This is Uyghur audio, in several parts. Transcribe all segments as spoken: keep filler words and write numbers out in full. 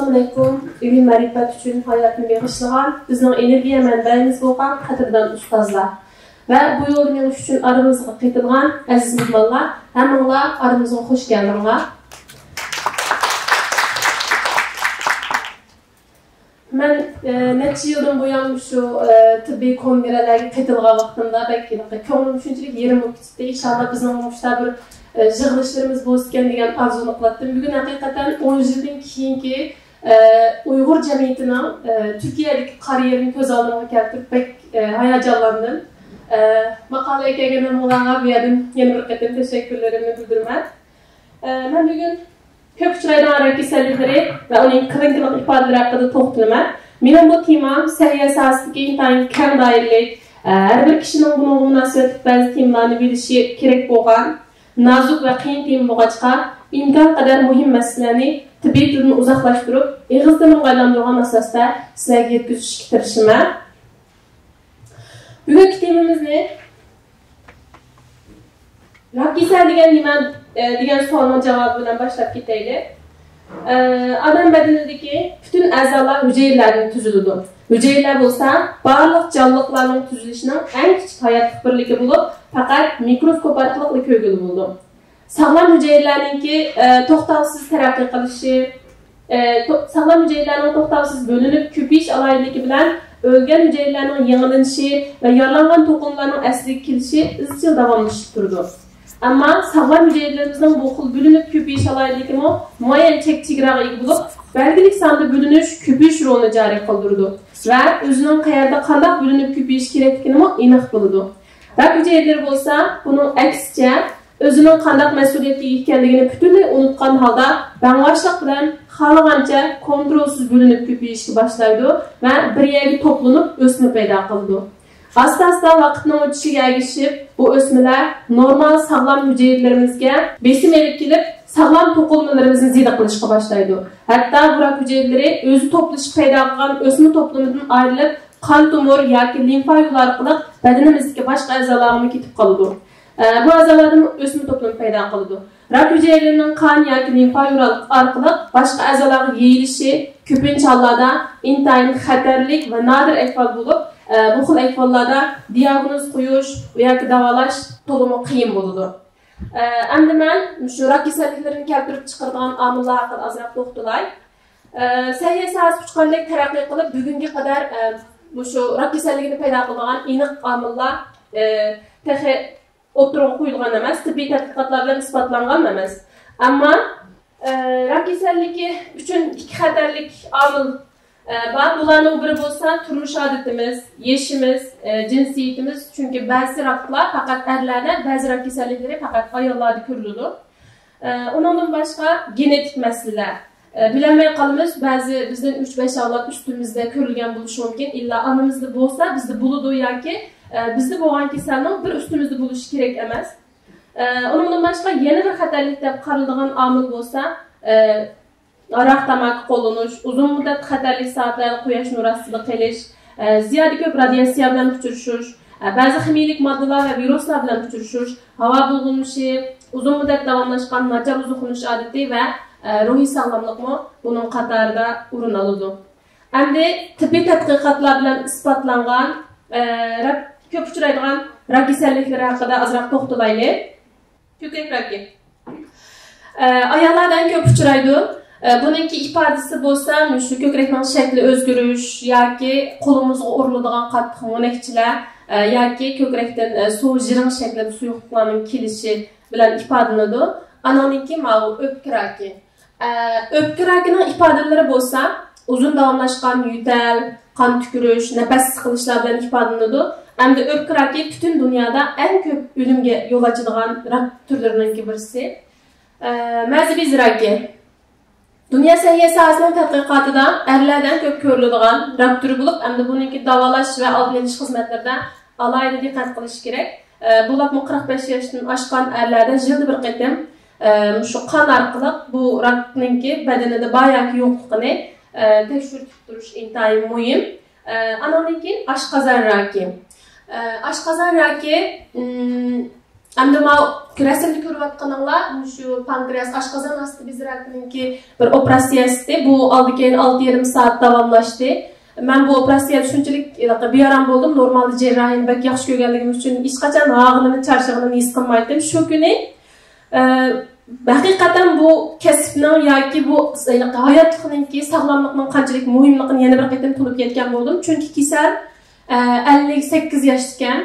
ئەسسالامۇئەلەيكۇم. ئىلىم-مەرىپەت ئۈچۈن ھاياتىنى بېغىشلىغان، بىزنىڭ ئېنېرگىيە مەنبەيىمىز بولغان قەدىردان ئۇستازلار ۋە بۇ يولدا مېڭىش ئۈچۈن ئارىمىزغا قېتىلغان ئەزىز مېھمانلار، ھەممىڭلار ئارىمىزغا خوش كەلدىڭلار. مەن، ئە، نەچچە يىلدىن بۇيان شۇ، ئە، تېببىي كونگرېلەرگە قېتىلغان ۋاقتىمدا بەك كۆڭلۈم شۇنچىلىك يېرىم بولۇپ كېتىپتۇ. ئىنشاللا بىزنىڭ مۇشۇنداق بىر، ئە، يىغىلىشلىرىمىز بولسىكەن دېگەن ئارزۇنى قىلاتتىم. بۈگۈن ھەقىقەتەن ئون يىلدىن كېيىنكى، ئە، ئۇيغۇر جەمئىيىتىنىڭ، ئە، تۈركىيەدىكى قارىيېرىنى كۆز ئالدىمغا كەلتۈرۈپ بەك، ئە، ھاياجانلاندىم. ئە، ماقالىگە كەلگەن ھەممىڭلارغا بۇ يەردىن يەنە بىر قېتىم تەشەككۈرلىرىمنى بىلدۈرىمەن. ئە، مەن بۈگۈن كۆپ ئۇچرايدىغان راك كېسەللىكلىرى ۋە ئۇنىڭ كلىنىكىلىق ئىپادىلىرى ھەققىدە توختىلىمەن. مېنىڭ بۇ تېمام سەھىيە ساھەسىدىكى ئىنتايىن كەڭ دائىرىلىك، ئە، ھەر بىر كىشىنىڭ بۇنىڭغا مۇناسىۋەتلىك بەزى تېمىلارنى بىلىشى كېرەك بولغان نازۇك ۋە قىيىن تېما بولغاچقا، ئىمكان قەدەر مۇھىم مەسىلىلەرنى تېببىي تىلدىن ئۇزاقلاشتۇرۇپ، ئېغىز تىلىمغا ئايلاندۇرغان ئاساستا سىلەرگە يەتكۈزۈشكە تىرىشىمەن. بۈگۈنكى تېمىمىزنى راك كېسەل دېگەن نېمە، ئە، دېگەن سوئالنىڭ جاۋابى بىلەن باشلاپ كېتەيلى. ئە، ئادەم بەدىنىدىكى پۈتۈن ئەزالار ھۈجەيرىلەردىن تۈزۈلىدۇ. ھۈجەيرىلەر بولسا بارلىق جانلىقلارنىڭ تۈزۈلۈشىنىڭ ئەڭ كىچىك ھاياتلىق بىرلىكى بولۇپ، پەقەت مىكروسكوپ ئارقىلىقلا كۆرگىلى بولىدۇ. ساغلام ھۈجەيرىلەرنىڭكى، ئە، توختاۋسىز تەرەققىي قىلىشى، ئە، تو-، ساغلام ھۈجەيرىلەرنىڭ توختاۋسىز بۆلۈنۈپ كۆپىيىش ئالاھىدىلىكى بىلەن ئۆلگەن ھۈجەيرىلەرنىڭ يېڭىلىنىشى ۋە يارىلانغان توقۇلمىلارنىڭ ئەسلىگە كېلىشى ئىزچىل داۋاملىشىپ تۇرىدۇ. ئەمما ساغلام ھۈجەيرىلىرىمىزنىڭ بۇ خىل بۆلۈنۈپ كۆپىيىش ئالاھىدىلىكىمۇ مۇئەييەن چەك-چېگراغا ئىگە بولۇپ، بەلگىلىك ساندا بۆلۈنۈش، كۆپىيىش رولىنى جارى قىلدۇرىدۇ ۋە ئۆزىنىڭ قەيەردە قانداق بۆلۈنۈپ كۆپىيىشى كېرەكلىكىنىمۇ ئېنىق بىلىدۇ. راك ھۈجەيرىلىرى بولسا بۇنىڭ ئەكسىچە، ئۆزىنىڭ قانداق مەسئۇلىيەتكە ئىگە ئىكەنلىكىنى پۈتۈنلەي ئۇنتقان ھالدا، بەڭباشلىق بىلەن خالىغانچە كونترولسىز بۆلۈنۈپ كۆپىيىشكە باشلايدۇ ۋە بىر يەرگە توپلىنىپ ئۆسمە پەيدا قىلىدۇ. ئاستا-ئاستا ۋاقىتنىڭ ئۆتۈشىگە ئەگىشىپ، بۇ ئۆسمىلەر نورمال ساغلام ھۈجەيرىلىرىمىزگە بېسىم ئېلىپ كېلىپ، ساغلام توقۇلمىلىرىمىزنى زېدە قىلىشقا باشلايدۇ. ھەتتا بۇ راك ھۈجەيرىلىرى ئۆزى توپلىشىپ پەيدا قىلغان ئۆسمە توپلىمىدىن ئايرىلىپ، قان تومۇر ياكى لىمفا يولى ئارقىلىق بەدىنىمىزدىكى باشقا ئەزالارغىمۇ كېتىپ قالىدۇ. ئە، بۇ ئەزالاردىن ئۆسمە توپلىمى پەيدا قىلىدۇ. راك ھۈجەيرىلىرىنىڭ قان ياكى لىمفا يولى ئارقىلىق باشقا ئەزالارغا يېيىلىشى كۆپىنچە ھاللاردا ئىنتايىن خەتەرلىك ۋە نادىر ئەھۋال بولۇپ، ئە، بۇ خىل ئەھۋاللاردا دىياگنوز قويۇش ياكى داۋالاش تولىمۇ قىيىن بولىدۇ. ئە، ئەمدى مەن مۇشۇ راك كېسەللىكلىرىنى كەلتۈرۈپ چىقىرىدىغان ئامىللار ھەققىدە ئازراق توختىلاي. ئە، سەھىيە ساھەسى ئۇچقاندەك تەرەققىي قىلىپ، بۈگۈنگە قەدەر، ئە، مۇشۇ راك كېسەللىكىنى پەيدا قىلىدىغان ئېنىق ئامىللار، ئە، تېخى ئوتتۇرىغا قويۇلغان ئەمەس، تېببىي تەتقىقاتلار بىلەن ئىسپاتلانغان ئەمەس. ئەمما، ئە، راك كېسەللىكى ئۈچۈن ئىككى خەتەرلىك ئامىل، ئە، بار. بۇلارنىڭ بىرى بولسا تۇرمۇش ئادىتىمىز، يېشىمىز، ئە، جىنسىيىتىمىز. چۈنكى بەزى راكلار پەقەت ئەرلەردە، بەزى راك كېسەللىكلىرى پەقەت ئاياللاردا كۆرۈلىدۇ. ئە، ئۇنىڭدىن باشقا گېنېتىك مەسىلىلەر. ئە، بىلەلمەي قالىمىز، بەزى بىزدىن ئۈچ بەش ئەۋلاد ئۈستىمىزدە كۆرۈلگەن بولۇشى مۇمكىن. ئىللا ئانىمىزدا بولسا، بىزدە بولىدۇ ياكى، ئە، بىزدە بولغان كېسەلنىڭ بىر ئۈستىمىزدە بولۇشى كېرەك ئەمەس. ئە، ئۇنىڭدىن باشقا يەنە بىر خەتەرلىك دەپ قارىلىدىغان ئامىل بولسا، ئە، ھاراق، تاماكا قوللىنىش، ئۇزۇن مۇددەت خەتەرلىك سائەتلەردە قۇياش نۇرى ئاستىدا قېلىش، ئە، زىيادە كۆپ رادىياتسىيە بىلەن ئۇچرىشىش، ئە، بەزى خىمىيىلىك ماددىلار ۋە ۋىرۇسلار بىلەن ئۇچرىشىش، ھاۋا بۇلغىنىشى، ئۇزۇن مۇددەت داۋاملاشقان ناچار ئوزۇقلىنىش ئادىتى ۋە، ئە، روھىي ساغلاملىقمۇ بۇنىڭ قاتارىدا ئورۇن ئالىدۇ. ئەمدى تېببىي تەتقىقاتلار بىلەن ئىسپاتلانغان، ئە، راك، كۆپ ئۇچرايدىغان راك كېسەللىكلىرى ھەققىدە ئازراق توختىلايلى. كۆكرەك راكى. ئە، ئاياللاردا ئەڭ كۆپ ئۇچرايدۇ. ئە، بۇنىڭكى ئىپادىسى بولسا مۇشۇ كۆكرەكنىڭ شەكلى ئۆزگىرىش ياكى قولىمىزغا ئۇرۇلىدىغان قاتتىق مونەكچىلەر، ئە، ياكى كۆكرەكتىن، ئە، سۇ، ژىرىڭ شەكلىدە سۇيۇقلۇقلارنىڭ كېلىشى بىلەن ئىپادىلىنىدۇ. ئانىڭدىن كېيىن ماۋۇ ئۆپكە راكى. ئە، ئۆپكە راكىنىڭ ئىپادىلىرى بولسا ئۇزۇن داۋاملاشقان يۆتەل، قان تۈكۈرۈش، نەپەس سىقىلىشلار بىلەن ئىپادىلىنىدۇ. ئەمدى ئۆپكە راكى پۈتۈن دۇنيادا ئەڭ كۆپ ئۆلۈمگە يول ئاچىدىغان راك تۈرلىرىنىڭكى بىرسى. ئە، مەزى بېزى راكى. دۇنيا سەھىيە ساھەسىنىڭ تەتقىقاتىدا ئەرلەردە ئەڭ كۆپ كۆرۈلىدىغان راك تۈرى بولۇپ، ئەمدى بۇنىڭكى داۋالاش ۋە ئالدىنى ئېلىش خىزمەتلىرىدە ئالاھىدە دىققەت قىلىش كېرەك. ئە، بولۇپمۇ قىرىق بەش ياشتىن ئاشقان ئەرلەردە يىلدا بىر قېتىم، ئە، مۇشۇ قان ئارقىلىق بۇ راكنىڭكى بەدىنىدە بار ياكى يوقلۇقىنى، ئە، تەكشۈرتۈپ تۇرۇش ئىنتايىن مۇھىم. ئە، ئانىڭدىن كېيىن ئاشقازان راكى. ئە، ئاشقازان راكى، ئىم، ئەمدى ماۋۇ رەسىمدە كۆرۈۋاتقىنىڭلار مۇشۇ پانكرېئاس، ئاشقازان ئاستى بېزى راكىنىڭكى بىر ئوپېراتسىيەسى. بۇ ئالدى كېيىن ئالتە يېرىم سائەت داۋاملاشتى. مەن بۇ ئوپېراتسىيەدە شۇنچىلىك ھېلىقى بىئارام بولدۇم. نورمالدا جەرراھىينى بەك ياخشى كۆرگەنلىكىم ئۈچۈن ھېچقاچان ھاغىنىمنى، چارچىغىنىمنى ھېس قىلمايتتىم. شۇ كۈنى، ئە، ھەقىقەتەن بۇ كەسىپنىڭ ياكى بۇ ھېلىقى ھاياتلىقنىڭكى، ساغلاملىقنىڭ قانچىلىك مۇھىملىقىنى يەنە بىر قېتىم تونۇپ يەتكەن بولدۇم. چۈنكى كېسەل، ئە، ئەللىك سەككىز ياشتىكەن.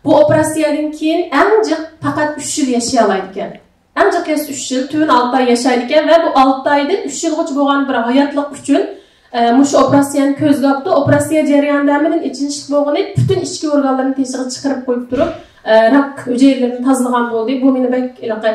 بۇ ئوپېراتسىيەدىن كېيىن ئەڭ جىق پەقەت ئۈچ يىل ياشىيالايدىكەن. ئەڭ جىق ياشىسا ئۈچ يىل، تۆۋەن ئالتە ئاي ياشايدىكەن ۋە بۇ ئالتە ئايدىن ئۈچ يىلغىچە بولغان بىر ھاياتلىق ئۈچۈن، ئە، مۇشۇ ئوپېراتسىيەنى كۆزگە ئاپتۇ. ئوپېراتسىيە جەريانىدا ھەممىدىن ئېچىنىشلىق بولغىنى، پۈتۈن ئىچكى ئورگانلىرىنى تېشىغا چىقىرىپ قويۇپ تۇرۇپ، ئە، راك ھۈجەيرىلىرىنى تازىلىغان بولدى. بۇ مېنى بەك ھېلىقى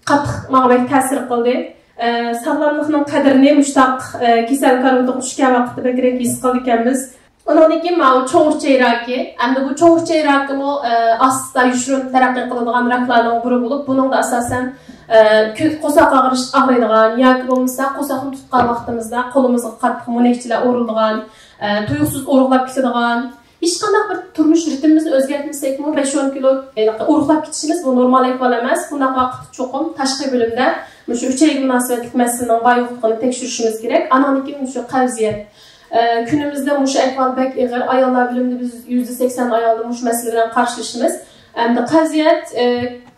قاتتىق، ماڭا بەك تەسىر قىلدى. ئە، ساغلاملىقنىڭ قەدرىنى مۇشۇنداق، ئە، كېسەل كارىۋىتىغا چۈشكەن ۋاقىتتا بەكرەك ھېس قىلىدىكەنمىز. ئۇنىڭدىن كېيىن ماۋۇ چوڭ ئۈچەي راكى. ئەمدى بۇ چوڭ ئۈچەي راكىمۇ، ئە، ئاستا يوشۇرۇن تەرەققىي قىلىدىغان راكلارنىڭ بىرى بولۇپ، بۇنىڭدا ئاساسەن، ئە، كۆ-، قورساق ئاغرىش، ئاغرىيدىغان ياكى بولمىسا قورساقنى تۇتقان ۋاقتىمىزدا قولىمىزغا قاتتىق مونەكچىلەر ئۇرۇلىدىغان، ئە، تۇيۇقسىز ئورۇقلاپ كېتىدىغان، ھېچقانداق بىر تۇرمۇش رىتىمىمىزنى ئۆزگەرتمىسەكمۇ، بەش ئون كىلو ھېلىقى ئورۇقلاپ كېتىشىمىز بۇ نورمال ئەھۋال ئەمەس. بۇنداق ۋاقىتتا چوقۇم تاشقى بۆلۈمدە مۇشۇ ئۈچەيگە مۇناسىۋەتلىك مەسىلىنىڭ بار يوقلۇقىنى تەكشۈرۈشىمىز كېرەك. ئانىڭدىن كېيىن مۇشۇ قەۋزىيەت. ئە، كۈنىمىزدە مۇشۇ ئەھۋال بەك ئېغىر. ئاياللار بۆلۈمىدە بىز يۈزدە سەكسەن ئايالدا مۇشۇ مەسىلە بىلەن قارشىلىشىمىز. ئەمدى قەۋزىيەت، ئە،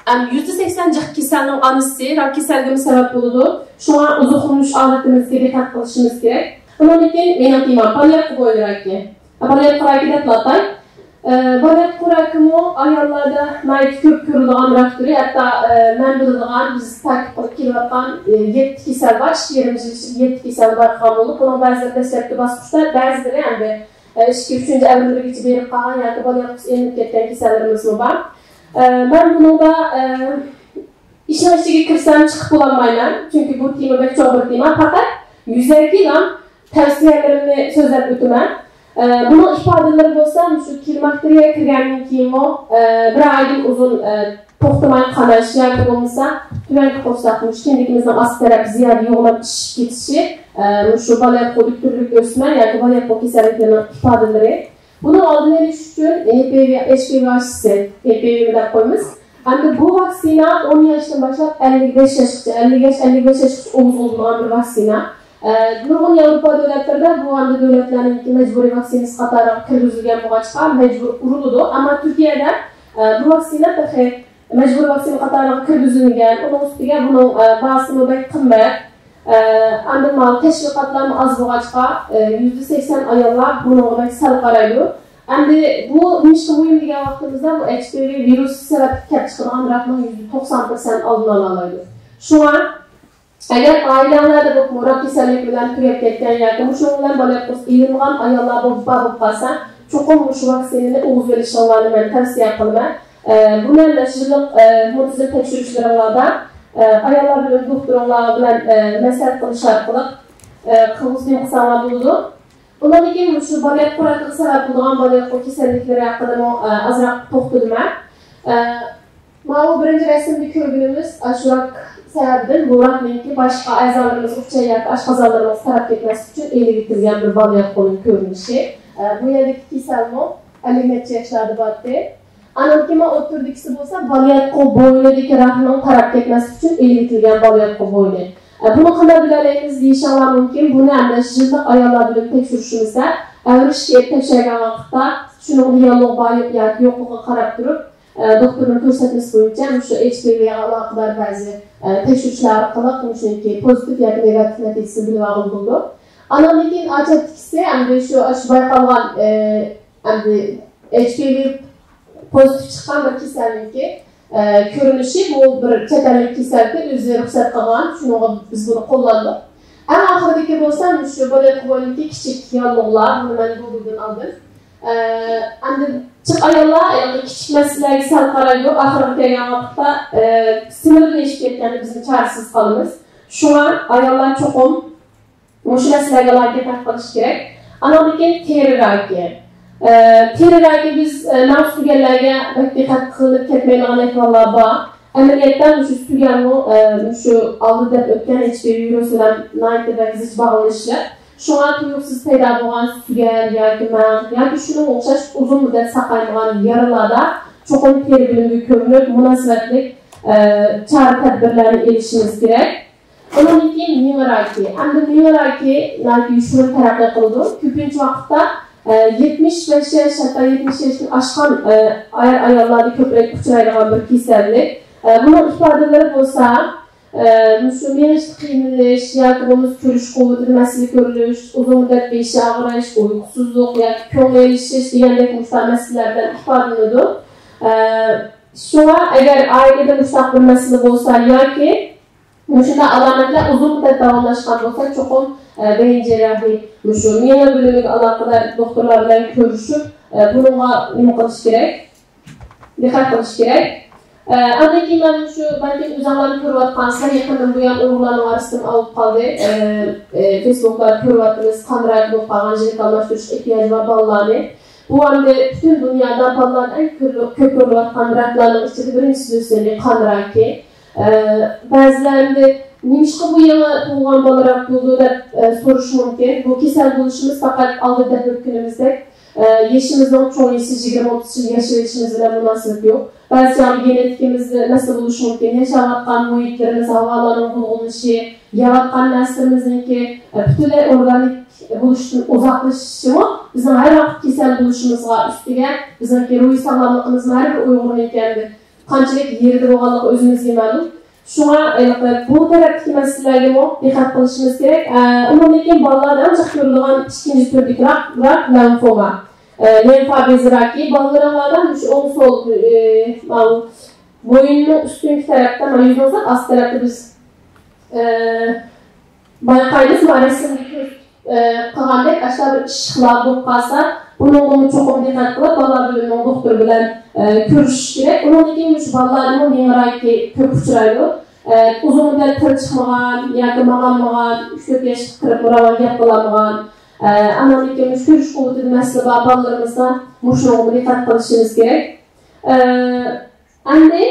ئەمدى يۈزدە سەكسەن جىق كېسەلنىڭ ئانىسى، راك كېسەلگىمۇ سەۋەب بولىدۇ. شۇڭا ئوزۇقلىنىش ئادىتىمىزگە دىققەت قىلىشىمىز كېرەك. ئۇنىڭدىن كېيىن مېنىڭ تېمام، بالىياتقۇ بوينى راكى. بالىياتقۇ راكى دەپلا ئاتاي. ئە، بالىياتقۇ راكىمۇ ئاياللاردا ناھايىتى كۆپ كۆرۈلىدىغان راك تۈرى. ھەتتا، ئە، مەن بىلىدىغان، بىز تەكىت قىلىپ كېلىۋاتقان، ئە، يەتتە كېسەل بار. ئىككى يېرىم يىل ئىچىدە يەتتە كېسەل بايقىغان بولدۇق. بۇنىڭ بەزىلىرى دەسلەپكى باسقۇچتا، بەزىلىرى ئەمدى، ئە، ئىككى، ئۈچىنچى ئەۋرىلىرىگىچە بېرىپ قالغان ياكى بالىياتقۇسى ئېلىنىپ كەتكەن كېسەللىرىمىزمۇ بار. ئە، مەن بۇنىڭدا، ئە، ئىشنىڭ ئىچىگە كىرسەم چىقىپ بولالمايمەن، چۈنكى بۇ تېما بەك چوڭ بىر تېما. پەقەت يۈزەكىلا تەۋسىيەلىرىمنى سۆزلەپ ئۆتىمەن. ئە، بۇنىڭ ئىپادىلىرى بولسا مۇشۇ كلىماكتېرىيەگە كىرگەندىن كېيىنمۇ، ئە، بىر ئايدىن ئۇزۇن، ئە، توختىماي قاناش ياكى بولمىسا تۆۋەنكى قورساق، مۇشۇ كىندىكىمىزنىڭ ئاستى تەرەپ زىيادە يوغىناپ شىشىپ كېتىشى، ئە، مۇشۇ بالىياتقۇ ئۆتكۈرلۈك ئۆسمە ياكى بالىياتقۇ كېسەللىكلىرىنىڭ ئىپادىلىرى. بۇنىڭ ئالدىنى ئېلىش ئۈچۈن ھېچ پى ۋى ئاشىسى، ھېچ پى ۋى دەپ قويىمىز. ئەمدى بۇ ۋاكسىنا ئون ياشتىن باشلاپ ئەللىك بەش ياشقىچە، ئەللىك ياش، ئەللىك بەش ياشقىچە ئوغۇزغا ئۇرۇلىدىغان بىر ۋاكسىنا. ئە، نۇرغۇن ياۋروپا دۆلەتلىرىدە بۇ ئەمدى دۆلەتلەرنىڭكى مەجبۇرىي ۋاكسىنىسى قاتارىغا كىرگۈزۈلگەن بولغاچقا، مەجبۇر ئۇرۇلىدۇ. ئەمما تۈركىيەدە، ئە، بۇ ۋاكسىنا تېخى مەجبۇرىي ۋاكسىنا قاتارىغا كىرگۈزۈلمىگەن. ئۇنىڭ ئۈستىگە بۇنىڭ، ئە، باھاسىمۇ بەك قىممەت. ئە، ئاندىن ماۋۇ تەشۋىقاتلارمۇ ئاز بولغاچقا، ئە، يۈزدە سەكسەن ئاياللار بۇنىڭغا بەك سەل قارايدۇ. ئەمدى بۇ نېمىشقا مۇھىم دېگەن ۋاقتىمىزدا، بۇ ئېچ پى ۋى ۋىرۇسى سەۋەبلىك كېلىپ چىقىدىغان راكنىڭ يۈزدە توقسان پىرسەنت ئالدىنى ئالالايدۇ. شۇڭا، ئەگەر ئائىلەڭلەردە بۇ راك كېسەللىكى بىلەن تۈگەپ كەتكەن ياكى مۇشۇنىڭ بىلەن بالىياتقۇسى ئېلىنغان ئاياللار بولۇپ، بار بولۇپ قالسا، چوقۇم مۇشۇ ۋاكسىنىنى ئۇرۇۋېلىشىڭلارنى مەن تەۋسىيە قىلىمەن. ئە، بۇنى ھەمدە يىللىق، ئە، مۇنتىزىم تەكشۈرۈشلىرىڭلاردا، ئە، ئاياللار بۆلۈم دوختۇرۇڭلار بىلەن، ئە، مەسلىھەت قىلىش ئارقىلىق، ئە، قىلغۇزۇپ قىلساڭلار بولىدۇ. ئۇنىڭدىن كېيىن مۇشۇ بالىياتقۇ راكىغا سەۋەب بولىدىغان بالىياتقۇ كېسەللىكلىرى ھەققىدىمۇ، ئە، ئازراق توختىلىمەن. ئە، ماۋۇ بىرىنچى رەسىمدە كۆرگىنىمىز ئاشۇ راك سەۋەبىدىن بۇ راكنىڭكى باشقا ئەزالىرىمىزغا ئۇچاي ياكى ئاشقازانلىرىمىزغا تاراپ كەتمەسلىك ئۈچۈن ئېلىۋېتىلگەن بىر بالىياتقۇنىڭ كۆرۈنۈشى. ئە، بۇ يەردىكى كېسەلمۇ ئەللىك نەچچە ياشلاردا بارتى. ئانىڭدىكى مانا ئوتتۇرىدىكىسى بولسا بالىياتقۇ بوينىدىكى راكنىڭ تاراپ كەتمەسلىك ئۈچۈن ئېلىۋېتىلگەن بالىياتقۇ بوينى. ئە، بۇنى قانداق بىلەلەيمىز دېيىشىڭلار مۇمكىن. بۇنى ئەمدى يىللىق ئاياللار بۆلۈم تەكشۈرۈشىمىزدە ئەۋرىشكە ئېلىپ تەكشۈرگەن ۋاقىتتا شۇنىڭدا ياللۇغ بار ياكى يوقلۇقىغا قاراپ تۇرۇپ، ئە، دوختۇرنىڭ كۆرسەتمىسى بويىچە مۇشۇ ئېچ پى ۋىغا ئالاقىدار بەزى، ئە، تەكشۈرۈشلەر ئارقىلىق مۇشۇنىڭكى پوزىتىپ ياكى نېگاتىپ نەتىجىسىنى بىلىۋالغىلى بولىدۇ. ئانىڭدىن كېيىن ئاچاتتىكىسى ئەمدى شۇ، شۇ بايقالغان، ئە، ئەمدى ئېچ پى ۋى پوزىتىپ چىققان بىر كېسەلنىڭكى، ئە، كۆرۈنۈشى. بۇ بىر چەت ئەللىك كېسەلكەن، ئۆزى رۇخسەت قىلغان، شۇنىڭغا بىز بۇنى قوللاندۇق. ئەڭ ئاخىرىدىكى بولسا مۇشۇ بالىياتقۇ بوينىدىكى كىچىك ياللۇغلار، بۇنى مەن گوگلدىن ئالدىم. ئە، ئەمدى جىق ئاياللار ھېلىقى كىچىك مەسىلىلەرگە سەل قارايدۇ. ئاخىرىغا كەلگەن ۋاقىتتا، ئە، سىنىردىن ئېشىپ كەتكەندە بىزمۇ چارىسىز قالىمىز. شۇڭا ئاياللار چوقۇم مۇشۇ مەسىلىلەرگە ئالاھىدە دىققەت قىلىش كېرەك. ئانىڭدىن كېيىن تېرە راكى. ئە، تېرە راكى بىز، ئە، مەن سۈرگەنلەرگە بەك دىققەت قىلىنىپ كەتمەيدىغان ئەھۋاللار بار. ئەمەلىيەتتە مۇشۇ سۈرگەنمۇ، ئە، مۇشۇ ئالدى دەپ ئۆتكەن ئېچ پى ۋى ۋىرۇسى بىلەن ناھايىتى بەك زىچ باغلىنىشلىق. شۇڭا تۇيۇقسىز پەيدا بولغان سۈرگەن ياكى مەڭ ياكى شۇنىڭغا ئوخشاش ئۇزۇن مۇددەت ساقايمىغان يارىلاردا چوقۇم تېرە بىلىمگە كۆرۈنۈپ، مۇناسىۋەتلىك، ئە، چارە-تەدبىرلەرنى ئېلىشىمىز كېرەك. ئۇنىڭدىن كېيىن مېڭە راكى. ئەمدى مېڭە راكى ناھايىتى يوشۇرۇن تەرەققىي قىلىدۇ. كۆپىنچە ۋاقىتتا، ئە، يەتمىش بەش ياش، ھەتتا يەتمىش ياشتىن ئاشقان، ئە، ئايال-ئاياللاردا كۆپرەك ئۇچرايدىغان بىر كېسەللىك. ئە، بۇنىڭ ئىپادىلىرى بولسا، ئە، مۇشۇ مېڭىشتا قىينىلىش ياكى بولمىسا كۆرۈش قۇۋۋىتىدە مەسىلە كۆرۈلۈش، ئۇزۇن مۇددەت بېشى ئاغرىش، ئۇيقۇسىزلىق ياكى كۆڭۈل ئېلىشىش دېگەندەك مۇشۇنداق مەسىلىلەر بىلەن ئىپادىلىنىدۇ. ئە، شۇڭا ئەگەر ئائىلىدە مۇشۇنداق بىر مەسىلە بولسا ياكى مۇشۇنداق ئالامەتلەر ئۇزۇن مۇددەت داۋاملاشقان بولسا، چوقۇم، ئە، بەيىن جەرراھى، مۇشۇ مېڭە بۆلۈمىگە ئالاقىدار دوختۇرلار بىلەن كۆرۈشۈپ، ئە، بۇنىڭغا نېمە قىلىش كېرەك؟ دىققەت قىلىش كېرەك. ئە، ئاندىن كېيىن مەن شۇ، بەلكىم ئۆزۈڭلارمۇ كۆرۈۋاتقانسىلەر، يېقىندىن بۇيان ئۇيغۇرلارنىڭ ئارىسىدىن ئاۋۇپ قالدى. ئە، ئە، فېيسبۇكلاردا كۆرۈۋاتىمىز، قان راكى بولۇپ قالغان، ژېنېتىك ئالماشتۇرۇش ئېھتىياجى بار بالىلارنى. بۇ ئەمدى پۈتۈن دۇنيادا بالىلاردا ئەڭ كۆرۈلۈپ، كۆپ كۆرۈلۈۋاتقان راكلارنىڭ ئىچىدە بىرىنچىسى دېسەم، قان راكى. ئە، بەزىلەر ئەمدى نېمىشقا بۇ يېڭى تۇغۇلغان بالا راك بولىدۇ دەپ، ئە، سورىشى مۇمكىن. بۇ كېسەل بولۇشىمىز پەقەت ئالدىدا دەپ ئۆتكىنىمىزدەك، ئە، يېشىمىزنىڭ چوڭىيىشى، يىگىرمە ئوتتۇز يىل ياشىۋېلىشىمىز بىلەن مۇناسىۋىتى يوق. بەزى چاغدا گېنېتىكىمىزدە مەسىلە بولۇشى مۇمكىن، ياشاۋاتقان مۇھىتلىرىمىز، ھاۋالارنىڭ بۇلغىنىشى، يەۋاتقان نەرسىلىرىمىزنىڭكى، ئە، پۈتۈنلەي ئورگانىك بولۇشتىن ئۇزاقلىشىشىمۇ بىزنىڭ ھەر ۋاقىت كېسەل بولۇشىمىزغا ئۈستىگە، بىزنىڭكى روھىي ساغلاملىقىمىزمۇ ھەر بىر ئۇيغۇرنىڭكى ئەمدى قانچىلىك يېرىدە بولغانلىقى ئۆزىمىزگە مەلۇم. شۇڭا، ھېلىقى بۇ تەرەپتىكى مەسىلىلەرگىمۇ دىققەت قىلىشىمىز كېرەك. ئە، ئۇنىڭدىن كېيىن بالىلاردا ئەڭ جىق كۆرۈلىدىغان ئىككىنچى تۈردىكى راك، راك لەمفوما. ئە، لەمفا بېزى راكى بالىلىرىڭلاردا مۇشۇ ئوڭ سول، ئە، ماۋۇ بوينىنىڭ ئۈستۈنكى تەرەپتە، مانا يۈزنىڭ سەل ئاستى تەرەپتە بىز، ئە، بايقايمىز، مانا رەسىمدە كۆز-، ئە، قىلغاندەك ئاشۇنداق بىر ئىششىقلار بولۇپ قالسا، بۇنىڭغىمۇ چوقۇم دىققەت قىلىپ، بالا بۆلۈمىنىڭ دوختۇرى بىلەن، ئە، كۆرۈشۈش كېرەك. ئۇنىڭدىن كېيىن مۇشۇ بالىلاردىمۇ مېڭە راكى كۆپ ئۇچرايدۇ. ئە، ئۇزۇن مۇددەت تىل چىقمىغان ياكى ماڭالمىغان، ئۈچ تۆت ياشقا قىرىپ راۋان گەپ قىلالمىغان، ئە، ئانىڭدىن كېيىن مۇشۇ كۆرۈش قۇۋۋىتىدە مەسىلە بار بالىلىرىمىزدا مۇشۇنىڭغىمۇ دىققەت قىلىشىمىز كېرەك. ئە، ئەمدى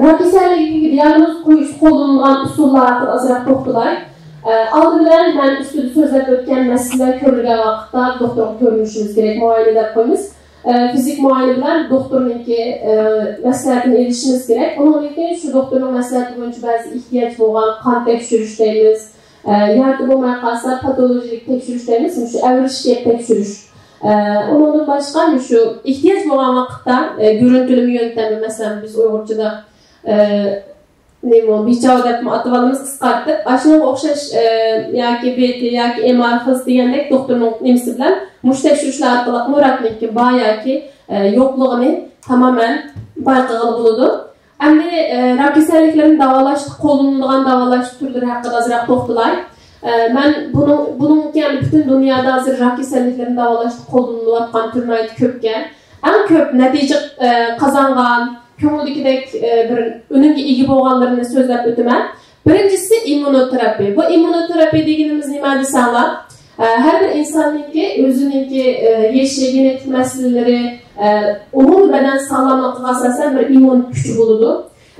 راك كېسەللىكىگە دىئاگنوز قويۇشتا قوللىنىلغان ئۇسۇللار ھەققىدە ئازراق توختىلاي. ئە، ئالدى بىلەن مەن ئۈستىدە سۆزلەپ ئۆتكەن مەسىلىلەر كۆرۈلگەن ۋاقىتتا دوختۇرغا كۆرۈنۈشىمىز كېرەك، مۇئاينە دەپ قويىمىز. ئە، فىزىك مۇئاينە بىلەن دوختۇرنىڭكى، ئە، مەسلىھەتىنى ئېلىشىمىز كېرەك. ئۇنىڭدىن كېيىن شۇ دوختۇرنىڭ مەسلىھەتى بويىچە بەزى ئېھتىياج بولغان قان تەكشۈرۈش دەيمىز. ئە، ياكى بولماي قالسا پاتولوگىيەلىك تەكشۈرۈش دەيمىز، مۇشۇ ئەۋرىشكە تەكشۈرۈش. ئە، ئۇنىڭدىن باشقا مۇشۇ ئېھتىياج بولغان ۋاقىتتا، ئە، گۆرۈنتىلىمە يۆنتەمى، مەسىلەن، بىز ئۇيغۇرچىدا، ئە، نېمە، بىچاۋ دەپمۇ ئاتىۋالىمىز قىسقارتىپ. ئاشۇنىڭغا ئوخشاش، ئە، ياكى بېتى ياكى ئېم ئار خىز دېگەندەك دوختۇرنىڭ نېمىسى بىلەن مۇشۇ تەكشۈرۈشلەر ئارقىلىقمۇ راكنىڭكى بار ياكى، ئە، يوقلۇقىنى تامامەن بايقىغىلى بولىدۇ. ئەمدى، ئە، راك كېسەللىكلىرىنى داۋالاشتا قوللىنىلىدىغان داۋالاش تۈرلىرى ھەققىدە ئازراق توختىلاي. ئە، مەن بۇنىڭ، بۇنىڭكى، يەنى پۈتۈن دۇنيادا ھازىر راك كېسەللىكلىرىنى داۋالاشتا قوللىنىلىۋاتقان تۈر ناھايىتى كۆپكەن. ئەڭ كۆپ نەتىجە، ئە، قازانغان، كۆڭۈلدىكىدەك، ئە، بىر ئۈنۈمگە ئىگە بولغانلىرىنى سۆزلەپ ئۆتىمەن. بىرىنچىسى ئىممۇنوتېراپىيە. بۇ ئىممۇنوتېراپىيە دېگىنىمىز نېمە دېسەڭلار، ئە، ھەر بىر ئىنساننىڭكى ئۆزىنىڭكى، ئە، يېشى، گېنېتىك مەسىلىلىرى، ئە، ئومۇمىي بەدەن ساغلاملىقىغا ئاساسەن بىر ئىممۇن كۈچى بولىدۇ.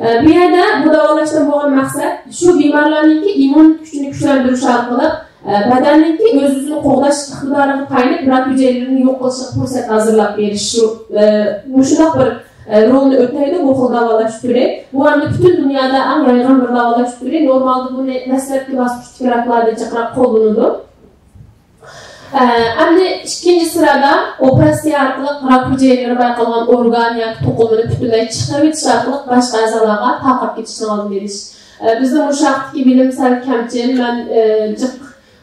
ئە، بۇ يەردە بۇ داۋالاشتىن بولغان مەقسەت شۇ بىمارلارنىڭكى ئىممۇن كۈچىنى كۈچلەندۈرۈش ئارقىلىق، ئە، بەدەننىڭكى ئۆز-ئۆزىنى قوغداش ئىقتىدارىغا تايىنىپ راك ھۈجەيرىلىرىنى يوق قىلىشقا پۇرسەت ھازىرلاپ بېرىش، شۇ، ئە، مۇشۇنداق بىر، ئە، رولنى ئۆتەيدۇ بۇ خىل داۋالاش تۈرى. بۇ ئەمدى پۈتۈن دۇنيادا ئەڭ يايغان بىر داۋالاش تۈرى. نورمالدا بۇنى دەسلەپكى باسقۇچتىكى راكلاردا جىقراق قوللىنىدۇ. ئە، ئەمدى ئىككىنچى سىرادا ئوپېراتسىيە ئارقىلىق راك ھۈجەيرىلىرى بايقالغان ئورگان ياكى توقۇلمىنى پۈتۈنلەي چىقىرىۋېتىش ئارقىلىق باشقا ئەزالارغا تارقاپ كېتىشنىڭ ئالدىنى ئېلىش. ئە، بىزنىڭ مۇشۇ ھەقتىكى بىلىم سەل كەمچىل. مەن، ئە، جىق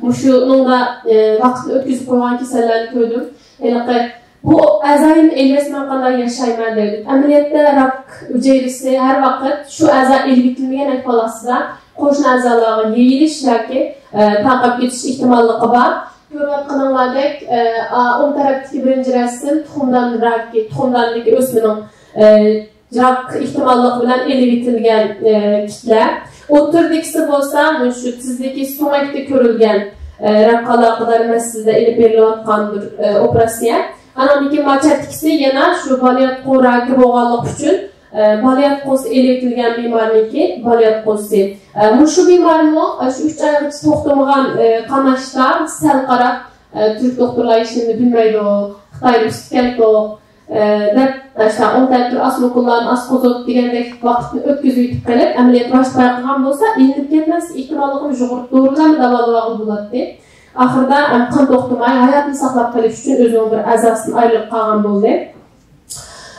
مۇشۇنىڭدا، ئە، ۋاقىتنى ئۆتكۈزۈپ قويغان كېسەللەرنى كۆردۈم. ھېلىقى بۇ ئەزايىمنى ئېلىۋەتسىمەن قانداق ياشايمەن دەيدۇ. ئەمەلىيەتتە راك ھۈجەيرىسى ھەر ۋاقىت شۇ ئەزا ئېلىۋېتىلمىگەن ئەھۋال ئاستىدا قوشنا ئەزالارغا يېيىلىش ياكى، ئە، تارقاپ كېتىش ئېھتىماللىقى بار. كۆرۈۋاتقىنىڭلاردەك، ئە، ئا، ئوڭ تەرەپتىكى بىرىنچى رەسىم تۇخۇمدان راكى، تۇخۇمداندىكى ئۆسمىنىڭ، ئە، راك ئېھتىماللىقى بىلەن ئېلىۋېتىلگەن، ئە، كىتلەر. ئوتتۇرىدىكىسى بولسا مۇشۇ تىزدىكى سۆڭەكتە كۆرۈلگەن، ئە، راكقا ئالاقىدار مەسىلىدە ئېلىپ بېرىلىۋاتقان بىر، ئە، ئوپېراتسىيە. ئانىڭدىن كېيىن ما چەتتىكىسى يەنە شۇ بالىياتقۇ راكى بولغانلىقى ئۈچۈن، ئە، بالىياتقۇسى ئېلىۋېتىلگەن بىمارنىڭكى بالىياتقۇسى. ئە، مۇشۇ بىمارمۇ، ئە، شۇ ئۈچ ئايغىچە توختىمىغان، ئە، قاناشتا سەل قاراپ، ئە، تۈرك دوختۇرلار ھېچنېمىنى بىلمەيدۇ، خىتايدا ئۆسۈپ كەلدۇق، ئە، دەپ، ئاشۇنداق ئون تەتۈر ئاسما ئوكۇللارنى ئاسقۇزۇپ دېگەندەك ۋاقىتنى ئۆتكۈزۈۋېتىپ قېلىپ، ئەمەلىيەتتە باشقا بايقىغان بولسا، ئېلىنىپ كەتمەسلىك ئېھتىماللىقىنى يۇغۇرۇپ دورىلارنى داۋالىۋالغىلى بولاتتى. ئاخىرىدا، ئەم، قان توختىماي، ھاياتىنى ساقلاپ قېلىش ئۈچۈن ئۆزىنىڭ بىر ئەزاسىدىن ئايرىلىپ قالغان بولدى.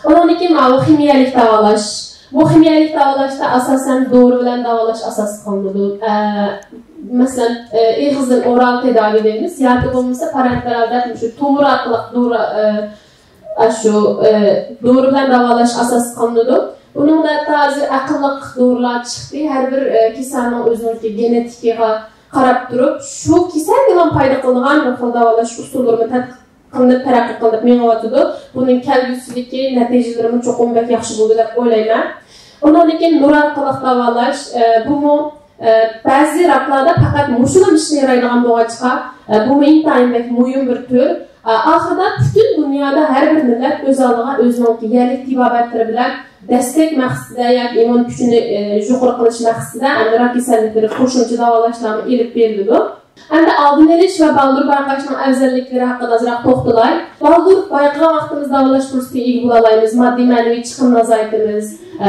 ئۇنىڭدىن كېيىن ماۋۇ خىمىيەلىك داۋالاش. بۇ خىمىيەلىك داۋالاشتا ئاساسەن دورا بىلەن داۋالاش ئاساس قىلىنىدۇ. ئە، مەسىلەن، ئە، ئېغىزدىن ئورال تەداۋى دەيمىز ياكى بولمىسا پارېنتېرال دەپ مۇشۇ تومۇر ئارقىلىق دورا، ئە، ئاشۇ، ئە، دورا بىلەن داۋالاش ئاساس قىلىنىدۇ. بۇنىڭدا ھەتتا ھازىر ئەقىللىق دورىلار چىقتى. ھەر بىر، ئە، كېسەلنىڭ ئۆزىنىڭكى گېنېتىكىغا قاراپ تۇرۇپ، شۇ كېسەلگىلا پايدا قىلىدىغان بىر خىل داۋالاش ئۇسۇللىرىمۇ تەتقىق قىلىنىپ، تەرەققىي قىلىنىپ مېڭىۋاتىدۇ. بۇنىڭ كەلگۈسىدىكى نەتىجىلىرىمۇ چوقۇم بەك ياخشى بولىدۇ دەپ ئويلايمەن. ئۇنىڭدىن كېيىن نۇر ئارقىلىق داۋالاش، ئە، بۇمۇ، ئە، بەزى راكلاردا پەقەت مۇشۇلا ئىشنى يارايدىغان بولغاچقا، ئە، بۇمۇ ئىنتايىن بەك مۇھىم بىر تۈر. ئە، ئاخىرىدا پۈتۈن دۇنيادا ھەر بىر مىللەت ئۆز ئالدىغا ئۆزىنىڭكى يەرلىك تېبابەتلىرى بىلەن دەستەك مەقسىتىدە ياكى ئىممۇن كۈچىنى، ئە، يۇقىرى قىلىش مەقسىتىدە ئەمدى راك كېسەللىكلىرى قوشۇمچە داۋالاشلارمۇ ئېلىپ بېرىلىدۇ. ئەمدى ئالدىنى ئېلىش ۋە بالدۇر بايقاشنىڭ ئەۋزەللىكلىرى ھەققىدە ئازراق توختىلاي. بالدۇر بايقىغان ۋاقتىمىزدا داۋالاش پۇرسىتىگە ئىگە بولالايمىز، ماددىي مەنىۋى چىقىمنى ئازايتىمىز،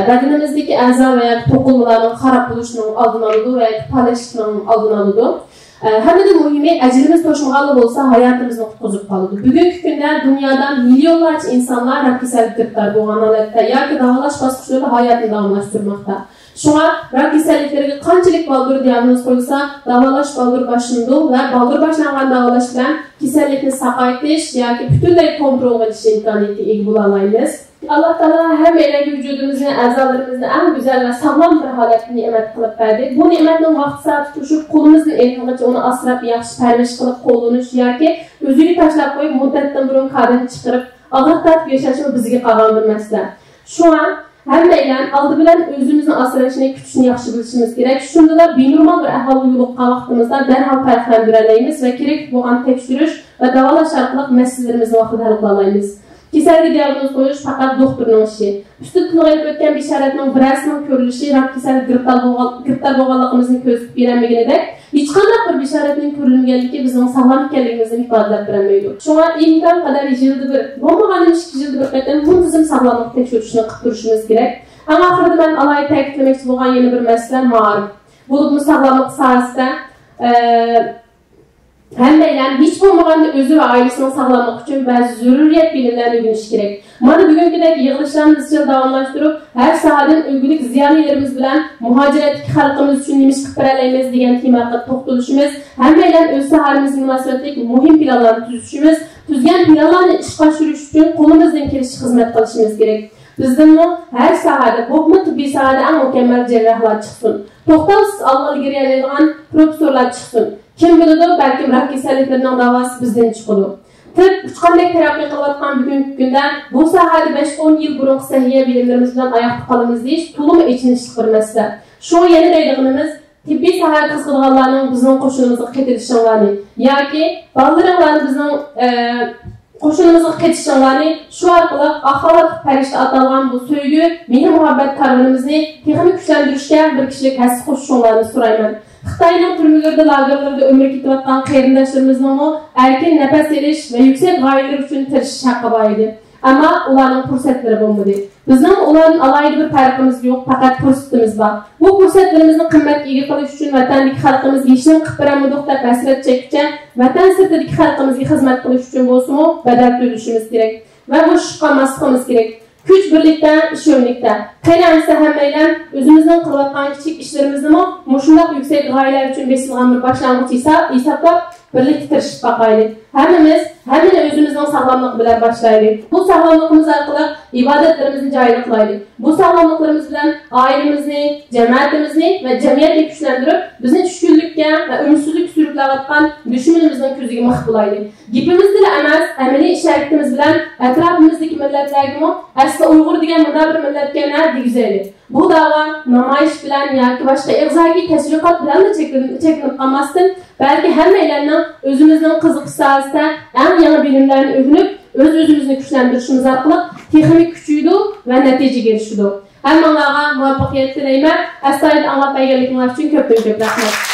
بەدىنىمىزدىكى ئەزا ۋە توقۇلمىلارنىڭ خاراب بولۇشىنىڭ ئالدىنى ئالىدۇ ۋە پالەچلىكنىڭ ئالدىنى ئالىدۇ. ھەممىدىن مۇھىمى، ئەجىلىمىز توشمىغانلا بولسا، ھاياتىمىزنى قۇتقۇزۇپ قالىدۇ. بۈگۈنكى كۈندە دۇنيادا مىليونلارچە ئىنسانلار راك كېسەلگە گىرىپتار بولغان ھالەتتە ياكى داۋالاش باسقۇچلىرىدا ھاياتىنى داۋاملاشتۇرماقتا. شۇڭا راك كېسەللىكلىرىگە قانچىلىك بالدۇر دىئاگنوز قويۇلسا، داۋالاش بالدۇر باشلىنىدۇ ۋە بالدۇر باشلانغان داۋالاش بىلەن كېسەللىكنى ساقايتىش ياكى پۈتۈنلەي كونترولغا ئېلىش ئىمكانىيىتىگە ئىگە بولالايمىز. ئاللا تائالا ھەممەيلەنگە ۋۇجۇدىمىزنى، ئەزالىرىمىزنى ئەڭ گۈزەل ۋە ساغلام بىر ھالەتتە نېمەت قىلىپ بەردى. بۇ نېمەتنىڭ ۋاقتى سائىتى توشۇپ، قولىمىزدىن ئېلىنغىچە ئۇنى ئاسراپ، ياخشى پەرۋىش قىلىپ قوللىنىش ياكى ئۆزىگە تاشلاپ قويۇپ، مۇددەتتىن بۇرۇن كاردىن چىقىرىپ، ئاغرىق تارتىپ ياشاشمۇ بىزگە قالغان بىر مەسىلە. شۇڭا ھەممەيلەن ئالدى بىلەن ئۆزىمىزنى ئاسراشنى، كۈتۈشنى ياخشى بىلىشىمىز كېرەك. شۇندىلا بىنورمال بىر ئەھۋالغا يولۇققان ۋاقتىمىزدا دەرھال پەرقلەندۈرەلەيمىز ۋە كېرەكلىك بولغان تەكشۈرۈش ۋە داۋالاش ئارقىلىق مەسىلىلىرىمىزنى ۋاقتىدا ھەل قىلالايمىز. كېسەلگە دىئاگنوز قويۇش پەقەت دوختۇرنىڭ ئىشى. ئۈستىدە تىلغا ئېلىپ ئۆتكەن بېشارەتنىڭ بىرەرسىنىڭ كۆرۈلۈشى راك كېسەلگە گىرىپتار بولغان-، گىرىپتار بولغانلىقىمىزنى كۆرسىتىپ بېرەلمىگىنىدەك، ھېچقانداق بىر بېشارەتنىڭ كۆرۈلمىگەنلىكى بىزنىڭ ساغلام ئىكەنلىكىمىزنى ئىپادىلەپ بېرەلمەيدۇ. شۇڭا ئىمكان قەدەر يىلدا بىر، بولمىغاندا ئىككى يىلدا بىر قېتىم مۇنتىزىم ساغلاملىق تەكشۈرتۈشنى قىلىپ تۇرۇشىمىز كېرەك. ئەڭ ئاخىرىدا مەن ئالاھىدە تەكىتلىمەكچى بولغان يەنە بىر مەسىلە مائارىپ. بولۇپمۇ ساغلاملىق ساھەسىدە، ئە، ھەممەيلەن ھېچ بولمىغاندا ئۆزى ۋە ئائىلىسىنىڭ ساغلاملىقى ئۈچۈن بەزى زۆرۈرىيەت بىلىملەرنى ئۆگىنىشى كېرەك. مانا بۇگۈنكىدەك يىغىلىشلارنى ئىزچىل داۋاملاشتۇرۇپ، ھەر ساھەدىن ئۈلگىلىك زىيالىيلىرىمىز بىلەن مۇھاجىرەتتىكى خەلقىمىز ئۈچۈن نېمە ئىش قىلىپ بېرەلەيمىز دېگەن تېما ھەققىدە توختىلىشىمىز، ھەممەيلەن ئۆز ساھەمىزگە مۇناسىۋەتلىك مۇھىم پىلانلارنى تۈزۈشىمىز، تۈزگەن پىلانلارنى ئىشقا ئاشۇرۇش ئۈچۈن قولىمىزدىن كېلىشىچە خىزمەت قىلىشىمىز كېرەك. بىزدىنمۇ ھەر ساھەدە، بولۇپمۇ تېببىي ساھەدە ئەڭ مۇكەممەل جەرراھلار چىقسۇن. توختاۋسىز ئالغا ئىلگىرىلەيدىغان پروفېسسورلار چىقسۇن. كىم بىلىدۇ، بەلكىم راك كېسەللىكلىرىنىڭ داۋاسى بىزدىن چىقىدۇ. تېز ئۇچقاندەك تەرەققىي قىلىۋاتقان بۈگۈنكى كۈندە بۇ ساھەدە بەش-ئون يىل بۇرۇنقى سەھىيە بىلىملىرىمىز بىلەن ئاياقتا قالىمىز دېيىش تولىمۇ ئېچىنىشلىق بىر مەسىلە. شۇڭا يەنە دەيدىغىنىمىز، تېببىي ساھەگە قىزىقىدىغانلارنىڭ بىزنىڭ قوشۇنىمىزغا قېتىلىشىڭلارنى ياكى بالىلىرىڭلارنى بىزنىڭ، ئە، قوشۇنىمىزغا قېتىشىڭلارنى، شۇ ئارقىلىق ئاق خالاتلىق پەرىشتە ئاتالغان بۇ سۆيگۈ، مېھىر-مۇھەببەت كارۋىنىمىزنى تېخىمۇ كۈچلەندۈرۈشكە بىر كىشىلىك ھەسسە قوشۇشۇڭلارنى سورايمەن. خىتاينىڭ تۈرمىلىرىدە، لاگېرلىرىدا ئۆمۈر كېتىۋاتقان قېرىنداشلىرىمىزنىڭمۇ ئەركىن نەپەس ئېلىش ۋە يۈكسەك غايىلىرى ئۈچۈن تىرىشىش ھەققى بار ئىدى. ئەمما ئۇلارنىڭ پۇرسەتلىرى بولمىدى. بىزنىڭ ئۇلاردىن ئالاھىدە بىر پەرقىمىز يوق، پەقەت پۇرسىتىمىز بار. بۇ پۇرسەتلىرىمىزنى قىممەتكە ئىگە قىلىش ئۈچۈن ۋەتەندىكى خەلقىمىز ھېچنېمە قىلىپ بېرەلمىدۇق دەپ ھەسرەت چەككۈچە، ۋەتەن سىرتىدىكى خەلقىمىزگە خىزمەت قىلىش ئۈچۈن بولسىمۇ بەدەل تۆلىشىمىز كېرەك ۋە بۇ ئىشقا ماسلىقىمىز كېرەك. كۈچ بىرلىكتە، ئىش ئۆملۈكتە. قېنى ئەمىسە ھەممەيلەن ئۆزىمىزنىڭ قىلىۋاتقان كىچىك ئىشلىرىمىزنىمۇ مۇشۇنداق يۈكسەك غايىلەر ئۈچۈن بېسىلغان بىر باشلانغۇچ ھېساب-، ھېسابلاپ، بىرلىكتە تىرىشىپ باقايلى. ھەممىمىز ھەممىنى ئۆزىمىزنىڭ ساغلاملىقى بىلەن باشلايلى. بۇ ساغلاملىقىمىز ئارقىلىق ئىبادەتلىرىمىزنى جايىدا قىلايلى. بۇ ساغلاملىقلىرىمىز بىلەن ئائىلىمىزنى، جەمەتىمىزنى ۋە جەمئىيەتنى كۈچلەندۈرۈپ، بىزنى چۈشكۈنلۈككە ۋە ئۈمىدسىزلىككە سۈرۈكلەۋاتقان دۈشمىنىمىزنىڭ كۆزىگە مىخ بولايلى. گېپىمىزدىلا ئەمەس، ئەمەلىي ئىش-ھەرىكىتىمىز بىلەن ئەتراپىمىزدىكى مىللەتلەرگىمۇ ئەسلى ئۇيغۇر دېگەن مۇنداق بىر مىللەتكەن ھە دېگۈزەيلى. بۇ داۋا نامايىش بىلەن ياكى باشقا ئېغىزكى تەشۋىقات بىلەنلا چەكلىنىپ، چەكلىنىپ قالماستىن، بەلكى ھەممەيلەننىڭ ئۆزىمىزنىڭ قىزىقىش ساھەسىدە ئەڭ يېڭى بىلىملەرنى ئۆگىنىپ، ئۆز-ئۆزىمىزنى كۈچلەندۈرۈشىمىز ئارقىلىق تېخىمۇ كۈچىيىدۇ ۋە نەتىجىگە ئېرىشىدۇ. ھەممىڭلارغا مۇۋەپپەقىيەت تىلەيمەن. ئەستايىدىل ئاڭلاپ بەرگەنلىكىڭلار ئۈچۈن كۆپتىن كۆپ رەھمەت.